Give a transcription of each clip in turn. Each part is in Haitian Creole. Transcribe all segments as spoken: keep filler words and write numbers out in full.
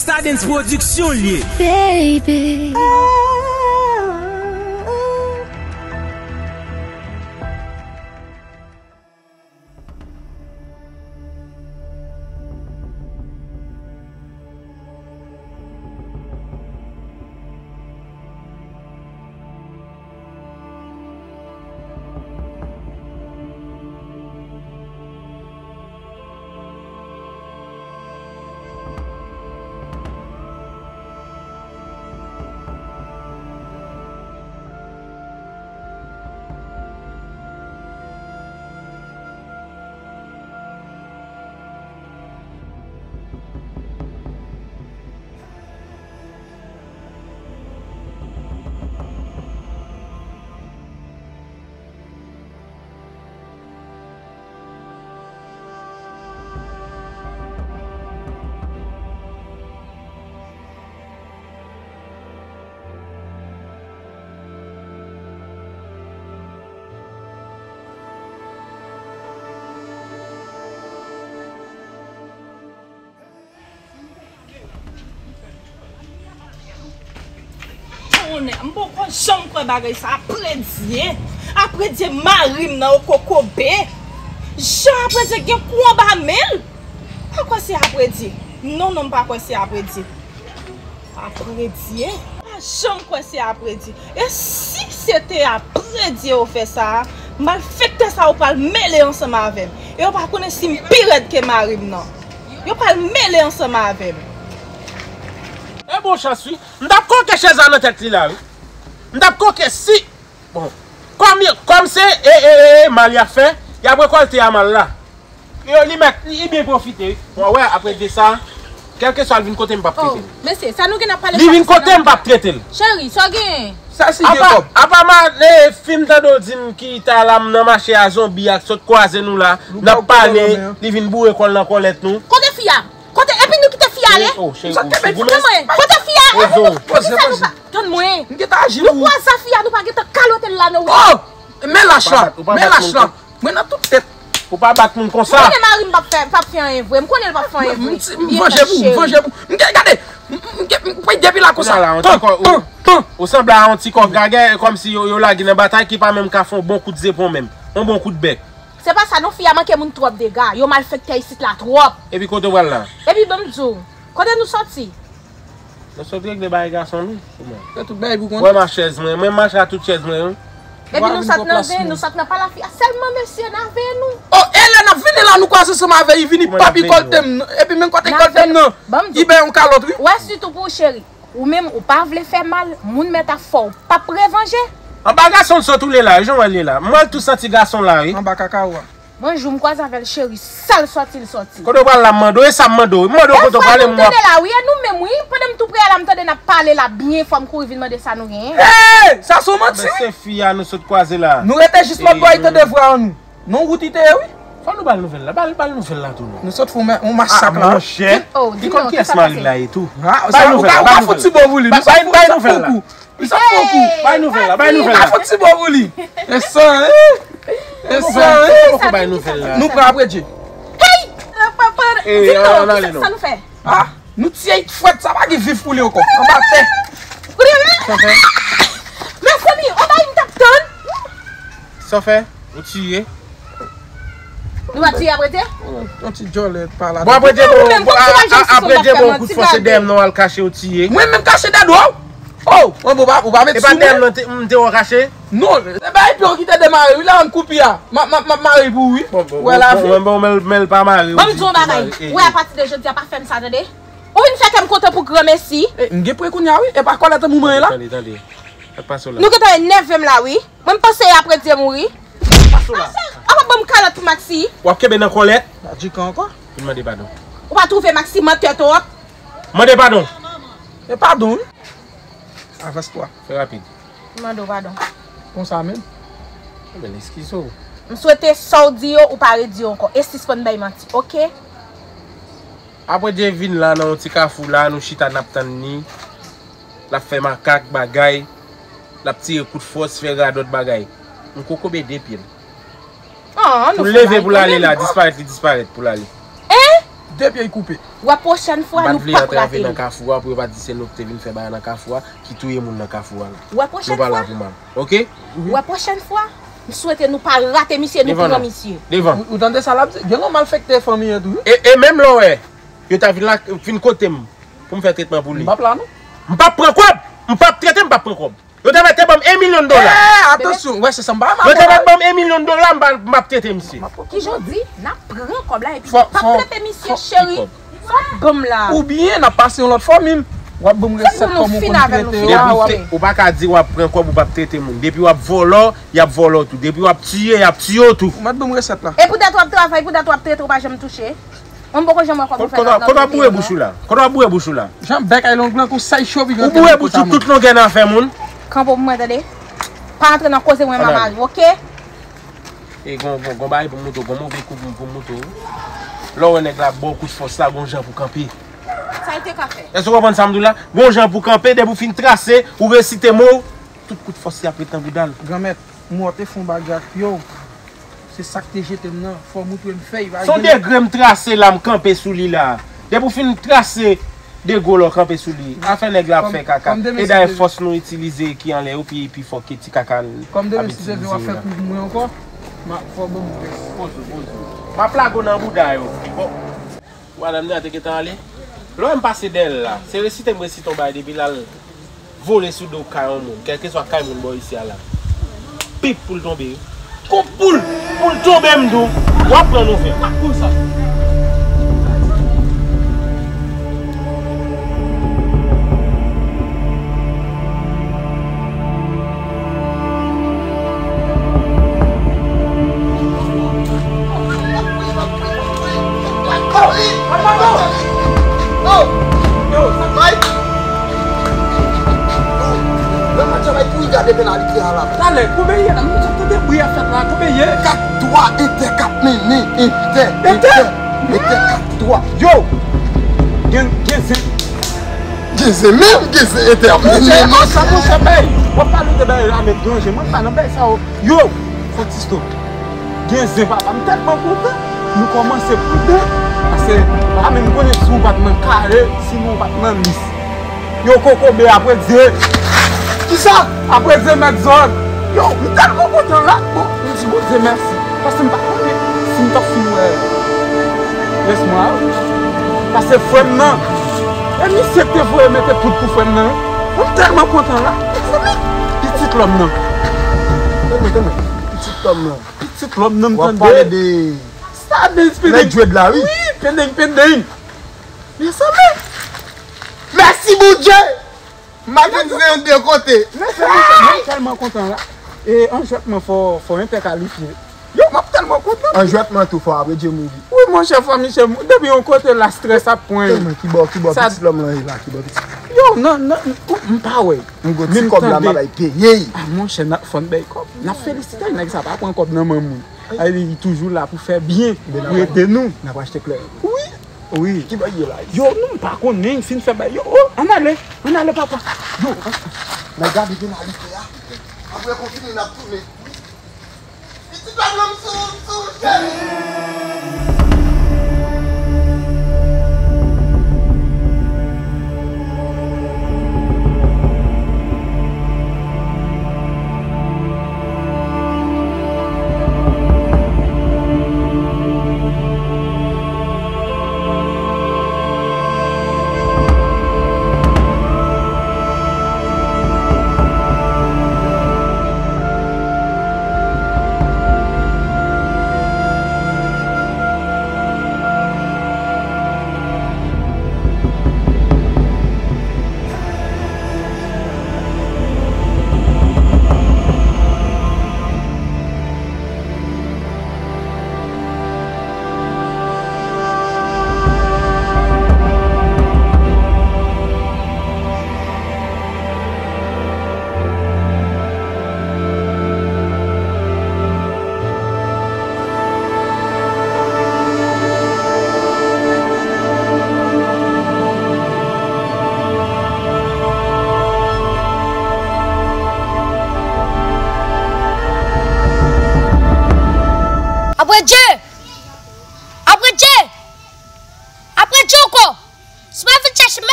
Stardens Production l ye. Baby. Tonnè, m poko janm kwè bagay sa. Apredye, apredye mari m nan o kokobe. Jan apredye gen kou anba men l. Pa kwè se apredye. Non, non, m pa kwè se apredye. Apredye? Pa janm kwè se apredye. E si se te apredye yo fè sa a, malfektè sa yo pral mele ansanm avè m. E yo pa konnen si m pi rèd ke mari m nan. Yo pral mele ansanm avè m. E bon chans wi. M t ap koke chèz la nan tèt li la wi. M t ap koke si. Bon. Kòm, kòm se e, e, e, e, mal y ap fè, y ap rekòlte a mal la. Yo, li mèt, li byen pwofite wi. Bon, wè, apre de sa, kèlkeswa l vin kote m, p ap trete l. Oh, mesye, sa nou gen ap pale. Li vin kote m, p ap trete l. Cheri, sa w gen? Sa si gen kòb. Apa, apa ma, e, fi m tande w di m ki ta la m nan mache a zonbi ak sot kwaze nou la, n ap pale, li vin boure kò l nan kòlèt nou. Kote fi a? Kote, epi nou kite fi a ale? Oh, cheri, ou sou goumen. Tann mwen, kote fi a? Poze, poze. Tann mwen. M gentan aji pou ou. Nou kwaze fi a, nou pa gentan kalote l la, non, wi. Oh! Men lach la, men lach la. Mwen nan tout tèt. Ou pa bat moun konsa. M konnen mari m p ap fè, p ap fè anyen vre. M konnen l p ap fè anyen vre. M vanje pou, m vanje pou. M gen, gade, m, m, m, m pran depi la konsa. Ou sanble a yon ti kò gagè, kòmsi yo, yo lage nan batay ki pa menm ka fè yon bon kout zepon menm. Yon bon kout bèk. Se pa sa non, fi a manke moun twòp dega. Yo malfektè isit la twòp. Epi kote w pral la? Epi ban m di w, kote nou soti? Nou sot regle bagay gason nou. Kouman? Fè tout bagay pou kont. Wè m a chèz mwen, mwen m mache a tout chèz mwen wi. Epi nou sot nan ven, nou sot nan pale a fi a. Sèlman mesye n a ven nou. Oh, e lè n ap vini la, nou kwaze ansanm avè li, vini p ap rekòlte m. Epi menm kote rekòlte m nan, li bay yon kalòt wi. Wè sitou pou ou cheri. Ou menm, ou pa vle fè mal, moun mèt ap fè w p ap revanje. Anba gason l sot ou le la, jan w wè l ye la. M wè l tou santi gason la wi. Anba kaka ou a. Bon, jou m kwaze avè l, cheri, sa l sòti, l sòti. Kote w pral la, m mande w, e sa m mande w. M mande w kote w prale, m ap. Tande la, wi, e nou menm, wi. Pandan m tou pre a la, m tande n ap pale la byen fò, m kouri vin mande sa nou genyen. Ey! Sa se yon manti, wi. Se fi a nou sot kwaze la. Nou rete jis lòt bò, li tande vwa an nou. Non, wout li te ye, wi. Fò nou ba l nouvèl la, ba l, ba l nouvèl la tou, non. Nou sot fè yon masak la. Ah, monchè. Ki kòm kiyès mari l la ye tou? Ba l nouvèl la, ba l nouvèl la. Bay nouvèl la. Bay nouvèl la, bay nouvèl la. Fò ti bon pou li. E sa, e? E sa, e? Fò bay nouvèl la. Nou pran apre Dye. Hey! Di non, kisa nou fè? Ah, nou tiye fwèt, sa pa gen viv pou li ankò. Anba tè. Sa fè? Mezanmi, on bagay m t ap tann. Sa fè? Ou tiye? Nou pa tiye apre Dye? Yon ti djòlè pa la. Bon, apre Dye, bon, apre Dye, bon, kout fò se dèyè m nan w al kache, ou tiye. Mwen menm kache dèyè w? Oh, mwen, bon, ou pa mete sou mwen. E pa dèyè m nan m te wè w kache? Non, se pa epi w ki te demare, wi, la, m koupi a. M ap mare pou ou, wi. Bon, bon, bon, men l pa mare, wi. Ban m di w yon bagay. Ou wè, apati de jodi a, pa fè m sa, tande? Ou vin fè kè m kontan pou granmesi. M gen pre kounye a, wi. E pa kòlèt an mouman la. Tande, tande. Sa k pase w la? Nou gentan enève m la, wi. Mwen m panse apre Dye mouri. Sa k pase w la? Apa ban m kalòt pou Maxi? W ap kenbe nan kòlèt? Adjikan ankò. Vin mande padon. Ou pa twouve Maxi mantè twòp? Mande padon. E padon, wi. Avans twa. Fè rapid. Mande w padon. Konsa menm. Ebyen, eskize w. M swete sa w di yo, ou pa redi yo ankò. E sispann bay manti, oke? Apre Dye vin la nan yon ti kafou la, nou chita n ap tann li. L ap fè makak, bagay. L ap tire kout fòs, fè radòt bagay. M kokobe de pye l. Pou l leve pou l ale la, disparèt, li disparèt pou l ale. Hein? De pye l koupe. Wè pwochèn fwa, nou p ap rate li. M pa t vle antrave nan kafou a pou yo pa di se nou ki te vin fè bagay nan kafou a, ki touye moun nan kafou a la. Wè pwochèn fwa. Nou pa la pou mal. Oke? Wè pwochèn fwa, m swete nou pa rate misye, nou pran misye. Devan non. Devan. Ou, ou tande sa l ap di? Gen yon malfektè fanmi an tou, wi. E, e menm lè w wè, yo ta vin la, vin kote m pou m fè tretman pou li. M p ap la, non. M p ap pran kòb. M p ap trete, m p ap pran kòb. Yo te mèt te ban m en milyon dola. Eh, atansyon, wè, se sa m pa renmen. Yo te mèt ban m en milyon dola, m pa, m p ap trete misye. Kijan w di? N ap pran kòb la epi n p ap trete misye, cheri. Fò w ban m la. Oubyen n ap pase yon lòt fòmil. W ap ban m resèt kòman w konn trete yo a, w ap. Ou pa ka di w ap pran kòb, ou p ap trete moun. Depi w ap vòlò, y ap vòlò tou. Depi w ap tiye, y ap tiye w tou. Ou mèt ban m resèt la. E poutèt w ap travay, poutèt w ap trete, ou pa janm touche. Mwen m poko janm wè kòb ou fè nan, nan trete yo non. Kote w ap boure bouch ou la? Kote w ap boure bouch ou la? Jan bèk ay long lan kou sa y cho pi gran. Ou boure bouch ou tout longè nan afè moun. Kanpe pou mwen tande. Pa antre nan koze mwen mama, oke? E gon, gon, gon bagay pou m montre w, gon move kou pou m, pou m montre w. Lè w wè nèg la ba w kout fòs la, gon jan pou kanpe. Sa l te ka fè? Èske w konprann sa m di w la? Gon jan pou kanpe, depi w fin trase, ou resite mo, tout kout fòs li ap ret nan bouda l. Granmèt, mò te fè yon bagay ak pye w. Se sa k te jete m nan. Fò w montre m fèy. Se yon degre m trase la, m kanpe sou li la. Depi w fin trase degre w la, w kanpe sou li. Afè nèg la ap fè kaka. E dayè fòs nou itilize ki anlè yo pi, pi fò ke ti kaka n ap itilize yo la. Kòm demen si Dye vle w ap fè kou pou mwen ankò, m a, fò w ban m plis. Poze w, poze w. M ap lage w nan bouda yo. Bon. Madanm nan te gentan ale. Lè w wè m pase dèyè l la, se resite m resite yon bagay depi l al vole sou do kay yon moun, kèlkeswa kay moun bò isi a la. Pip pou l tonbe wi. Gon poul pou l tonbe m di w. W ap pran nouvèl. Konsa. Talè, konbyen ye la? M tande bri ap fèt la, konbyen ye? Kat twa, entè k ap mennen, entè, entè, entè kat twa. Yo! Gen, gen zen. Gen zen menm, gen zen entè ap mennen. Monchè, sa monchè bay. W ap pale de bay la, met danje. Mwen pa nan bay sa yo. Yo! Fòtisto. Gen zen papa, m tèlman kontan. Nou kòmanse pridan. Paske, pa menm konnen si w pa t nan kare, si nou pa t nan lis. Yo kokobe apre Dye. Kisa? Apre Dye mèt zòn. Yo, m tèlman kontan la. Bon, m di Bondye mèsi. Paske m pa konnen si m t ap fin wè rès mwa a. Paske frè m nan, e misye k te voye mete poud pou frè m nan, wi. M tèlman kontan la. Mezanmi, pitit lòm nan. Tande, tande. Pitit lòm nan. Pitit lòm nan, m tande. W ap pale de sa, de pendeng. Nèg djwèd la, wi. Wi, pendeng, pendeng. Mezanmi. Mèsi, Bondye. M ap vin de kote. Mezanmi, mwen tèlman kontan la. E an jwèt mwen fò, fò entèkalifye. Yo, m ap tèlman kontan. An jwèt mwen tou fò apre Dye mouri. Wi, monchè, fò misye mou-, depi yon kote la, strès ap pran. Tèlman ki bò, ki bò pitit lòm lan ye la, ki bò pitit. Yo, nan, nan, m pa wè. M gon ti kòb la, m a bay peye. A, monchè, n ap fò n bay kòb. N ap felisite l, nèg sa pa pran kòb nan men moun. Ay, li toujou la pou fè byen, pou ede nou. N ap achte klè. Wi. Wi. Ki bò ye la? Yo, nou m pa konnen, fin fè bay. Yo, oh, ann ale. Ann ale, papa. Yo, nan gade penalite a. Apre konfini, n ap tounen. Pitit papa m sou, sou cheri.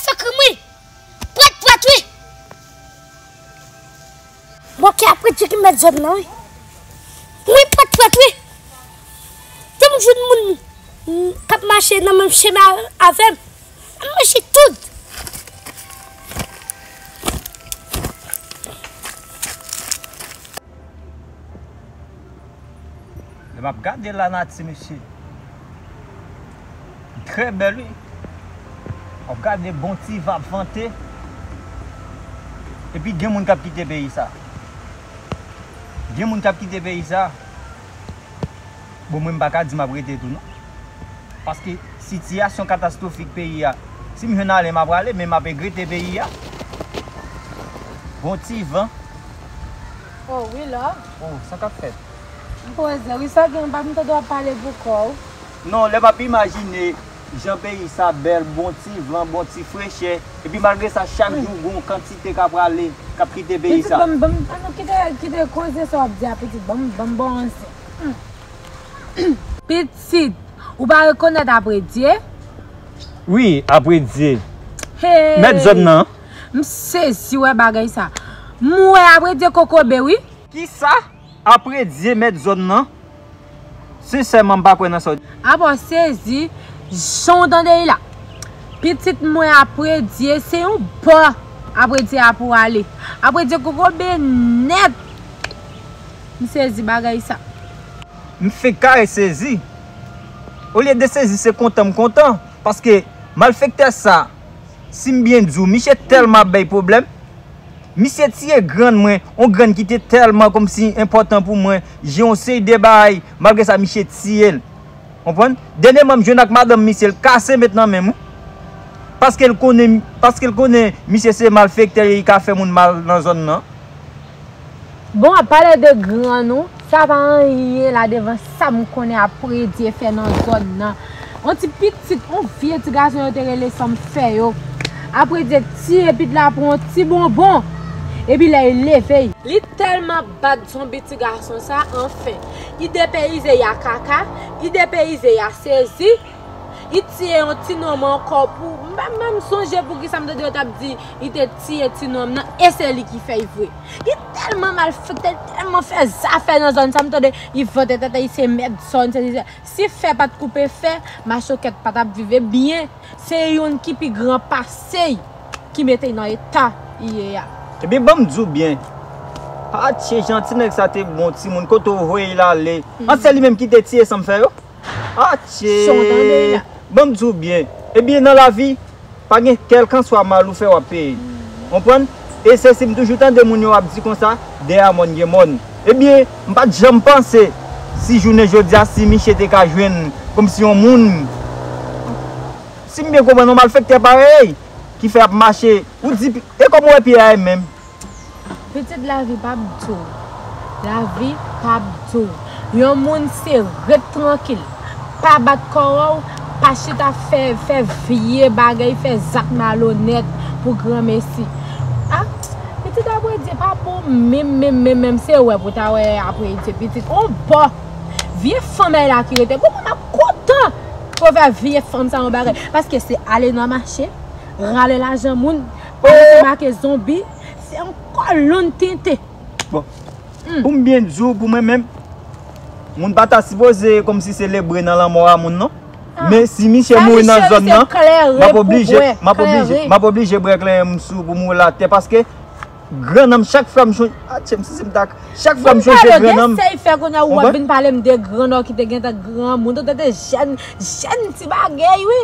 Fè krim wi. Pwèt pwèt wi. Bon, ki apre Dye ki mèt zòn nan wi. Wi, pwèt pwèt wi. Te m jwenn moun, mm, k ap mache nan menm chemen a-, avè m. Ap mache tout. Lè m ap gade lanati, mesye, li trè bèl, wi. W ap gade bon ti van ap vante. Epi gen moun k ap kite peyi sa. Gen moun k ap kite peyi sa. Bon, mwen, m pa ka di m ap rete tou, non. Paske sitiyasyon katastwofik peyi a, si m jwenn ale, m ap ale, men m ap regrete peyi a. Bon ti van. Oh, wi, love. Oh, sa k ap fèt? M poze, wi, sa gen, m pa t tande w ap pale pou kò w. Non, lè m ap imajine jan peyi sa bèl, bon ti van, bon ti frechè, epi malgre sa, chak jou, gon kantite k ap prale, k ap kite peyi sa. Pitit, ban m, ban m, an nou kite, kite koze sa w ap di a, pitit, ban m, ban m ba w yon zen. Hmm. Pitit, ou pa rekonèt Apredye? Wi, Apredye. Hey! Mèt zòn nan. M sezi wè bagay sa. M wè Apredye kokobe, wi. Kisa? Apredye mèt zòn nan? Sensèman, m pa kwè nan sa w di. Apa w sezi, jan w tande l la. Pitit mwen Apredye, se yon bò Apredye a pou ale. Apredye kokobe nèt. M sezi bagay sa. M fenk kare sezi. Olye de sezi, se kontan m kontan. Paske malfektè sa, si m byen di w, misye tèlman ap bay pwoblèm. Misye tiye grann mwen, yon grann ki te tèlman kòmsi enpòtan pou mwen, jere yon seri de bagay, malgre sa, misye tiye l. Konprann? Dènyèman, m jwenn ak madanm misye, l kase met nan men m, wi. Paske l konnen, paske l konnen misye se malfektè, li ka fè moun mal nan zòn nan. Bon, w ap pale de grann ou, sa pa anyen la devan sa m konnen Apredye fè nan zòn nan. On ti pitit, on vye ti gason yo te rele Sanm fè yo. Apredye tiye pitit la pou on ti bonbon. Epi lè l leve, li tèlman bat zonbi ti gason sa, anfen. Li depeyize ya kaka, li depeyize ya sezi. Li tiye yon ti nonm ankò pou, m pa menm sonje poukisa m tande yo t ap di li te tiye ti nonm nan, e se li ki fè l vre. Li tèlman malfektè, li tèlman fè zafè nan zòn sa, m tande li vante tèt li se mèt zòn, se, se, si fè pa t koupe fè, machokèt pa t ap viv byen. Se youn ki pi gran pase l ki mete l nan eta li ye a. Ebyen, ban m di w byen. Atye, jan ti nèg sa te bon timoun, kote w voye l ale. An se li menm ki te tiye Sanm fè yo? Atye! Sa w tande la? Ban m di w byen. Ebyen, nan lavi, pa gen kèlkanswa mal ou fè, w ap peye. Konprann? E se si m toujou tande moun yo ap di konsa, dèyè mòn gen mòn. Ebyen, m pa t janm panse si jounen jodi a, si Miche te ka jwenn kòmsi yon moun, si m byen konprann, yon malfektè parèy ki fè ap mache, ou di, e kòman w wè pye a menm? Pitit, lavi p ap di w. Lavi p ap di w. Yon moun se ret trankil. Pa bat kò w, pa chita fè, fè vye bagay, fè zak malonèt pou granmesi. A, pitit, Apredye pa bon menm, menm, menm, menm, se wè pou ta wè Apredye, pitit. On bò. Vye fanm la ki rete. Bon, mwen, m ap kontan pou fè vye fanm sa yon bagay. Paske se ale nan mache, rale lajan moun, ale se make zonbi, se yon kòlonn tenten. Bon. Pou m byen di w, pou mwen menm, moun pa ta sipoze kòmsi selebre nan lanmò a moun, non. Men si Miche mouri nan zòn nan, m ap oblije, m ap oblije, m ap oblije bwè kleren m sou pou m woule atè, paske grannanm, chak fwa m chonje, atye m, si se m ta, chak fwa m chonje grannanm. Ou pa wè, gen sa y fè kounye a, ou ap vin pale m de grannò ki te gentan granmoun, ou te jèn, jèn ti bagay, wi.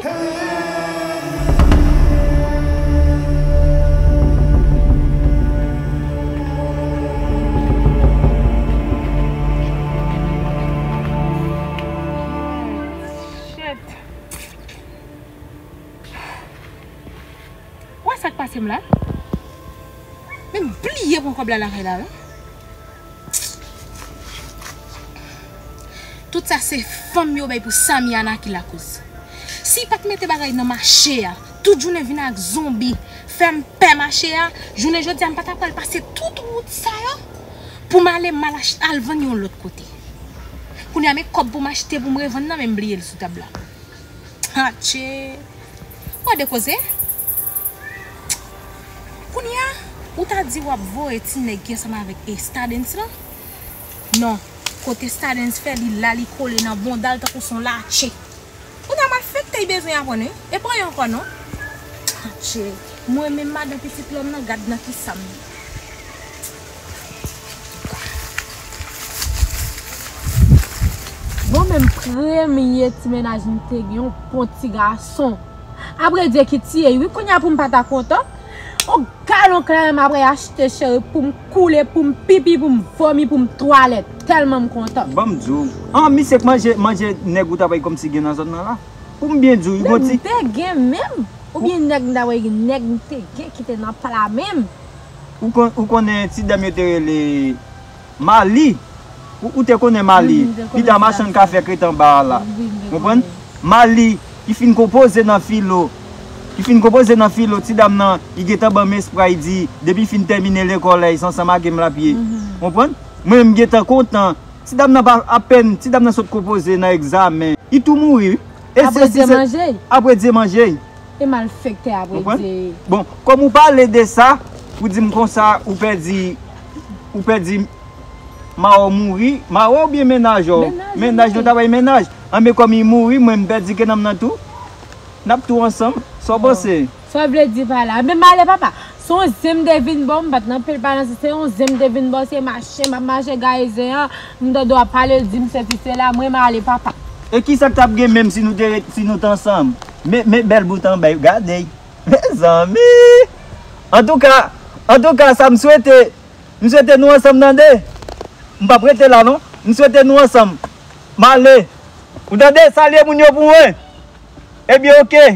Shit. Ou wè sa k pase m la? Men m bliye pran kòb la lakay la, wi. Tout sa se fanm yo bay pou Samiana ki lakoz. Si l pa t mete bagay nan mache a, tout jounen vin ak zonbi, fè m pè mache a, jounen jodi a m pa ta pral pase tout wout sa yo pou m ale m al ach-, al vann yon lòt kote. Kounye a men kòb pou m achte pou m revann nan, men m bliye l sou tab la. Atche! Ou wè de koze? Ou ta di w ap voye ti nèg ki ansanm avèk Estadens lan? Non. Kote Estadens fè li la, li kole nan bonda l tankou s on latche. Ou ta malfekte bezwen aprann wi. E pran yon ankò non. Atche. Mwen menm madan pitit lòm nan gad nan ki sa m. Bon menm premye ti mennaj m te gen yon bon ti gason. Apre Dye ki tiye wi kounye a pou m pa ta kontan. On galon kleren m apre achte cheri pou m koule, pou m pipi, pou m vomi, pou m twalèt. Tèlman m kontan. Ban m di w. An, misye k manje, manje nèg ou ta bay kòmsi gen nan zòn nan la. Pou m byen di w, wi, gon ti. Nèg m te gen menm? Oubyen nèg m ta bay, nèg m te gen ki te nan pla menm? Ou kon, ou konnen ti dam yo te rele Mali. Ou, ou te konnen Mali. Pita machann kafe k ret anba a la. Konprann? Mali, ki fin konpoze nan filo. Ki fin konpoze nan filo, ti dam nan, li gentan ban m espwa, li di, depi fin tèmine lekòl la, li se ansanm ak m l ap ye. Konprann? Mwen, m gentan kontan. Ti dam nan pa apèn, ti dam nan sot konpoze nan egzamen. Li tou mouri, wi. E apre se, se, se, Dye manje. Apre Dye manje. E malfektè apre Dye. Bon, kòm ou pale de sa, ou di m konsa, ou pèdi, ou pèdi Mawo mouri. Mawo oubyen mennaj ou? Mennaj, mennaj nou ta bay mennaj. Anben kòm li mouri, mwen m pèdi ke nanm nan tou. N ap tou ansanm. Sa w panse? Sa w vle di pa la? Men m ale papa. Se yon zen m te vin ba w, m pa t nan pil pale ansanm. Se yon zen m te vin ba w, se mache m ap mache gaye zen an. M tande w ap pale, l di m sesi sela, mwen m ale papa. E kisa k t ap gen menm si nou te ret, si nou t ansanm? Men, men bèl bout anba yo, gade. Mezanmi! Antouka, antouka, sa m swete, m swete nou ansanm tande. M p ap rete la non. M swete nou ansanm. M ale. Ou tande? Salye moun yo pou mwen. Ebyen, oke.